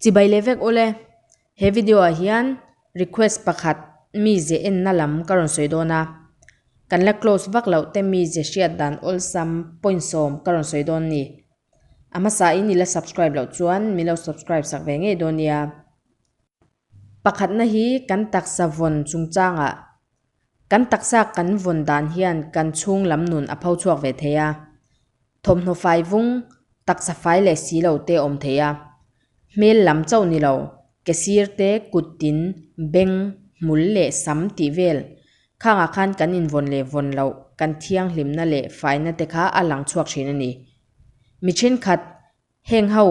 Chibai leh vek ule, he video ah hian request pakhat mize enna lam ka rawn sawi dawn a, kan la close vak loh te mize hriat dan awlsam point sawm ka rawn sawi dawn ni. A hmasa in i la subscribe loh chuan min lo subscribe sak ve ngei dawn nia. Pakhatna hi kan taksa vawn chungchangah kan taksa kan vawn dan hian kan chhung lam nun a pho chhuak ve thei a. Thawmhnaw fai vung, taksa fai leh si lo te awm thei a. Hmel lam chauh ni lo, ke sir te, kut tin, beng, hmul leh sam tih vel khangah khan kan invawn leh vawn loh kan thianghlimna leh faina te kha a lang chhuak thin a ni. Mi thenkhat Heng ho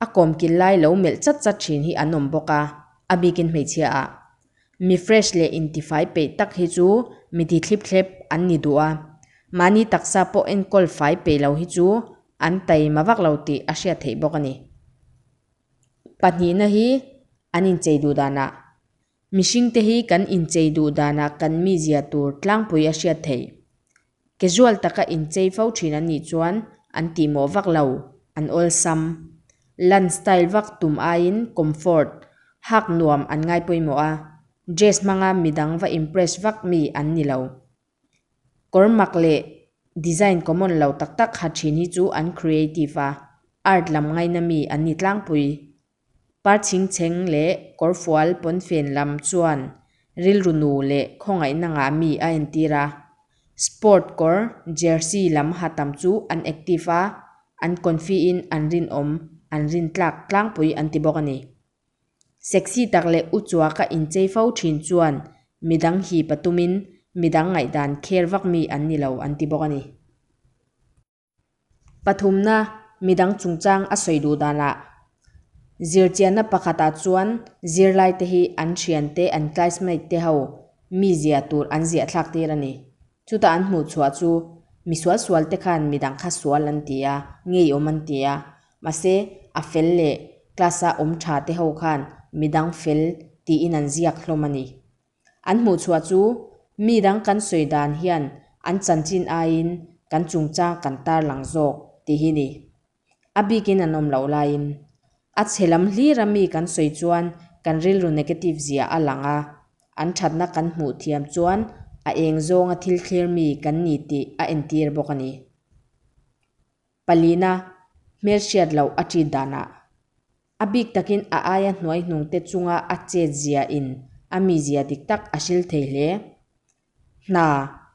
a kawmkil lai lo melh chat chat thin hi an awm bawk a, a bikin hmeichhia ah. Mi fresh leh intifai peih tak hi chu mi ti thlip thlep an ni duh a, mahni taksa pawh enkawl fai peih lo hi chu an taima vak lo tih a hriat theih bawk a ni. Pahnihna hi an inchei duh danah Mihringte hi kan inchei duh danah kan mizia tur tlangpui a hriat theih. Casual taka inchei fo thin an nih chuan an tihmawh vak lo, an awlsam. Lan style vak tum aiin comfort, hak nuam an ngai pawimawh a, dress hmanga midang va impress vak mi an ni lo. Kawr mak leh design common lo tak tak ha thin hi chu an creative a, art lam ngaina mi an ni tlangpui. Par chhingchheng leh kawrfual pawnfen lam chuan rilru nu leh khawngaihna ngah mi a entir a. Sport kawr jersey lam ha tam chu an active a, an confi in an rinawm, an rintlak tlangpui an ti bawk a ni. Sexy tak leh uchuaka inchei fo thin chuan midang hip a tumin midang ngaihdan kher vak mi an ni lo an ti bawk a ni. Pathumna, midang chungchang a sawi duh danah zirchianna pakhatah chuan zirlaite hi an thiante, an classmate te ho mi zia tur an ziah thlak tir a ni. Chutah an hmuh chhuah chu mi sual sual te khan midang kha sual an ti a, ngeiawm an ti a, mahse a fel leh class a awm tha te ho khan midang fel tiin an ziak hlawm a ni. An hmuh chhuah chu mi dang kan sawi dan hian an chanchin aiin kan chungchang kan tarlang zawk tih hi ni. A bikin an awm loh laiin a chhe lam hlira mi kan sawi chuan kan rilru negative zia a lang a, an thatna kan hmuh thiam chuan a eng zawnga thil thlir mi kan ni tih a entir bawk a ni. Palina, hmelhriat loh a ṭit danah. A bik takin a aia hnuai hnungte chunga a chet zia in a mizia dik tak a hril thei hle. Hna,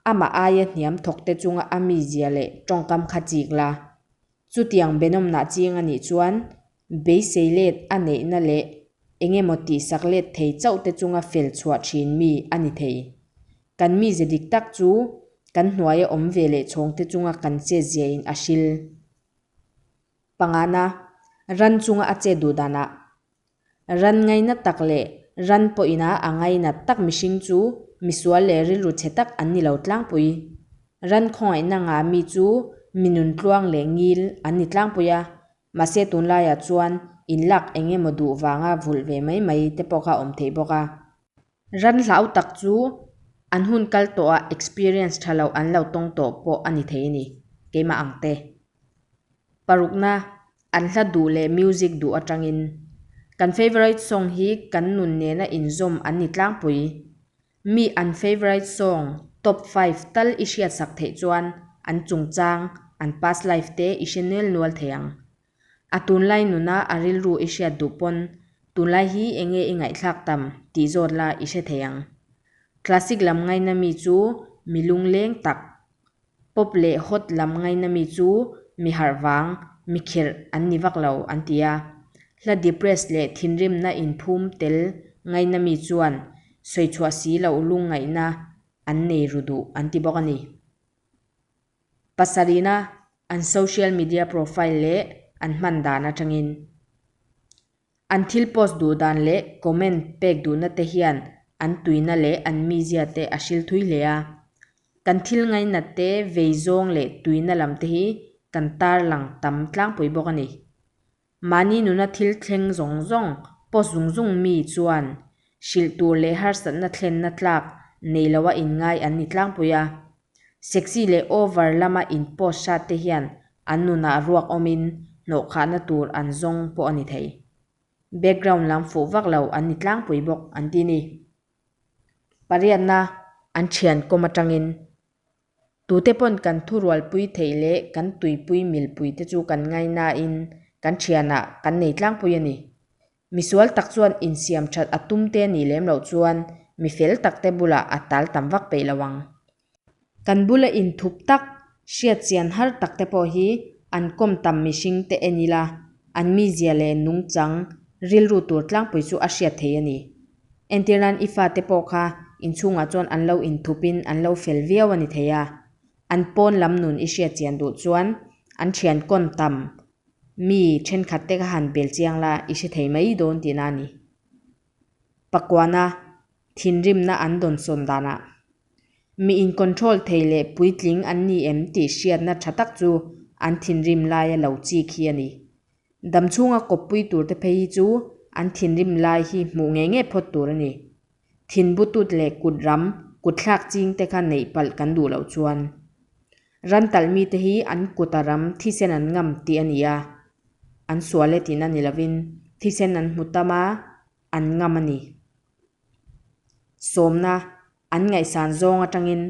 amah aia hniam thawkte chunga a mizia leh tawngkam kha chik la. Chutiang benawmnah ching a nih chuan beisei let a neihna leh eng emaw tihsak let thei chauh te chunga fel chhuah thin mi a ni thei. Kan mize dik tak chu kan hnuaia awm ve leh chhawngte chunga kan chet zia in a hril. Pangana, ran chunga a chet duh danah ran ngaina tak leh ran pawhina a ngainat tak mihring chu misual leh rilru chhe tak an ni lo tlangpui. Ran khawngaihna ngah mi chu mi nuntluang leh ngil an ni tlangpui a, mahse tunlaiah chuan inlak eng emaw duh vanga vulh ve mai mai te pawh kha a awm theih bawk a. Ran hlau tak chu an hun kal tawhah experience tha lo an lo tawng tawh pawh a ni thei a ni, keimah ang te. Parukna, an hla duh leh music duh atangin. Kan favourite song hi kan nun nena inzawm an ni tlangpui. Mi an favourite song top five tal i hriatsak theih chuan an chungchang, an past life te i hre nel nual thei ang. A tunlai nuna a rilru i hriat duh pawn tunlai hi enge i ngaihthlak tam tih zawt la i hre thei ang. Classic lam ngaina mi chu mi lungleng tak, pop leh hot lam ngaina mi chu mi harh vang, mi khirh an ni vak lo an ti a. Hla depress leh thinrimna inphum tel ngaina mi chuan sawichhuah si loh lungngaihna an nei ru duh an ti bawk a ni. Pasarihna, an social media profile leh an hman dan atangin an thil post duh dan leh comment pek duhna te hian an tuina leh an mizia te a hril thui hle a. Kan thil ngainat te vei zawng leh tuina lam te hi kan tarlang tam tlangpui bawk a ni. Mahni nuna thil thleng zawng zawng post zung zung mi chuan hrilh tur leh harsatna thlenna tlak nei loa inngai an ni tlangpui a. Sexy leh over lama in post hrat te hian an nunah ruak awmin hnawhkhahna tur an zawng pawh a ni thei. background lam fuh vak lo an ni tlangpui bawk an ti ni. Pariatna, an thian kawm atangin tute pawn kan thurualpui theih leh kan tuipui milpui te chu kan ngainain kan thianah kan nei tlangpui a ni. Misual tak chuan insiam that a tum te nih lem loh chuan mi fel tak te bulah a tal tam vak peih lo ang. Kan bula inthup tak, hriat chian har tak te pawh hi an kawm tam mihring te en ila an mizia leh nungchang rilru tur tlangpui chu a hriat theih a ni. Entir nan i fate pawh kha inchhungah chuan an lo inthupin an lo fel viau a ni thei a, an pawn lam nun i hriat chian duh chuan an thian kawn tam mi thenkhat te kha han bel chiang la i hre thei mai dawn tihna a ni. Pakuana thinrimna an dawnsawn danah mi in control thei leh puitling an ni em tih hriatna tha tak chu an thinrim laia lo chik hi a ni. Damchhunga kawppui tur te phei hi chu an thinrim lai hi hmuh ngei ngei phawt tur a ni. Thinbutut leh kut ram, kut thlak ching te kha neih palh kan duh loh chuan. Ran talh mite hi an kuta ram thisen an ngam tih a ni a, an sual e tihna ni lovin thisen an hmu tam a, an ngam a ni. Sawmna an ngaihsan zawng atangin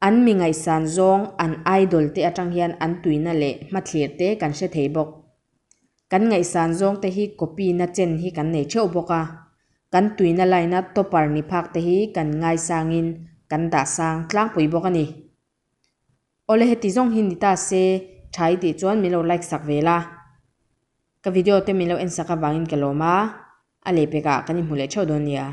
an mi ngaihsan zawng an idol te atang hian an tuina leh hmathlir te kan hre thei bawk. Kan ngaihsan zawng te hi copy na chen hi kan nei theuh bawk a, kan tuina line a topper ni phak te hi kan ngaisangin kan dah sang tlangpui bawk a ni. Awle heti zawng hi ni ta se tha i tih chuan min lo like sak ve la. Ka video te min lo en sak avangin ka lawm a, a lehpekah kan inhmu leh theuh dawn nia.